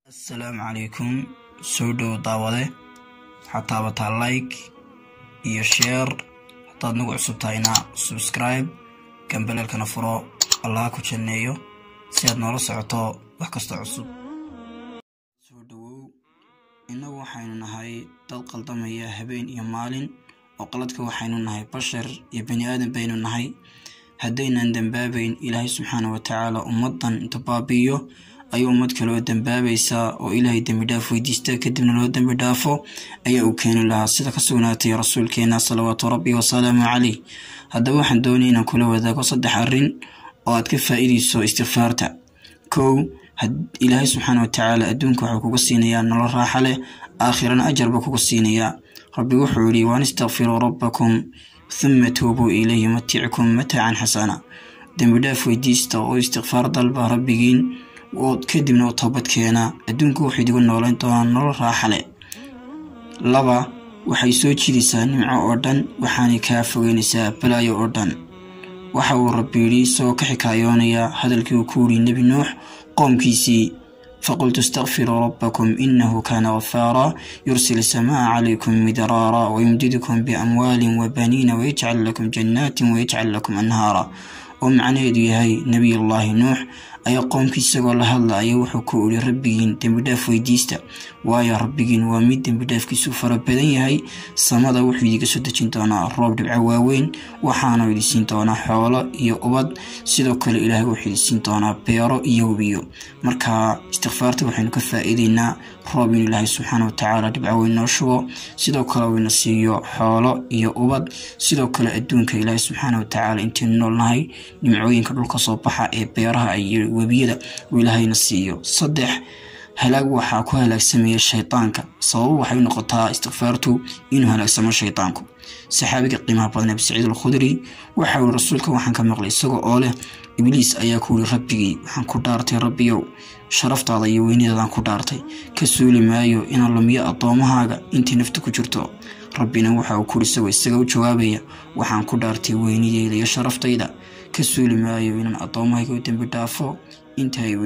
Assalaamu calaykum. Soo dhow daawade, waxaad taabataa like iyo share. Haddaad nagu cusub tahayna subscribe, gambaleelkana furo. Allaha ku janneeyo si aad noola socoto wax kastoo cusub. Soo dhowow. Innagu waxaynu nahay dad qaldamaya habeen iyo maalin, oo qaladka waxaynu nahay bashar iyo bani aadan baynu nahay. Haddaynan dembaabayn, Ilaahay subxaana wa tacaala ummaddan inta baabi'iyo ayuu ummad kale oo dembaabaysaa oo Ilaahay dembi dhaaf weydiista kadibna loo dembi dhaafo ayaa uu keeni lahaa, sida ka sugnaatay rasuulkeena salawaatu rabbi wasalaamu caleyh. Haddaba waxaan doonaya inaan kula wadaago saddex arrin oo aad ka faa-iideyso istikfaarta. Kow, Ilaahay subxaana wa tacaala adduunka wuxuu kuga siinayaa nolol raaxa leh, aakhirana ajar buu kuga siinayaa. Rabbi wuxuu yidhi: waan istakfiruu rabbakum thumma tuubuu ilayhi yumatickum mataacan xasana. Dembi dhaaf weydiista oo istikfaar dalba rabbigiin oo kadibna u toobad keena, adduunka wuxuu idigu nooleyn doonaa nolol raaxa leh. Laba, waxay soo jiidaysaa nimco oo dhan, waxaanay kaa fogeynaysaa balaayo oo dhan. Waxa uu Rabbi yidhi isagoo ka xikaayoonaya hadalkii uu ku yidhi Nebi Nuux qoomkiisii: faqultu istakfiruu rabbakum inahu kaana gafaara yursil samaa calaykum midraara wayumdidkum biamwaalin wabaniina wayajcal lakum jannaatin wayajcal lakum anhaara. Oo macnaheedu yahay, Nebiyullaahi Nuux ayaa qoomkii isagoo la hadla ayaa wuxuu ku iri: rabbigiin dembidhaaf weydiista, waayo rabbigiin waa mid dembidhaafkiisu fara badan yahay. Samada wuxuu idiga soo dejin doonaa roob dhibco waaweyn, waxaanu idin siin doonaa xoolo iyo ubad. Sidoo kale Ilaahay wuxuu idin siin doonaa beero iyo webiyo. Marka istikfaarta waxaynu ka faa-iideynaa roob inuu Ilaahay subxaana watacaala dhibco weyn noo shubo, sidoo kale uu ina siiyo xoolo iyo ubad. Sidoo kale adduunka Ilaahay subxaana watacaala intaynu noolnahay nimcooyinka dhulka soo baxa ee beeraha iyo webiyada uu Ilaahayna siiyo. Saddex, halaag waxaa ku halaagsamaya shaydaanka. Sababo waxay noqotaa istikfaartu inuu halaagsamo shaydaanku. Saxaabiga qiimaha badan Abi Saciid Alkhudri waxa uu rasuulka waxaan ka maqlay isagoo oo leh: Ibliis ayaa ku yiri rabbigii, waxaan ku dhaartay Rabbiyow, sharaftaada iyo weynidaadaan ku dhaartay, ka suuli maayo inaan lumiyo addoomahaaga intii naftu ku jirto. Rabbina waxa uu kuri isagoo isaga u jawaabaya: waxaan ku dhaartay weynideyda iyo sharaftayda, ka suuli maayo inaan addoomahayga u dembi dhaafo inta ay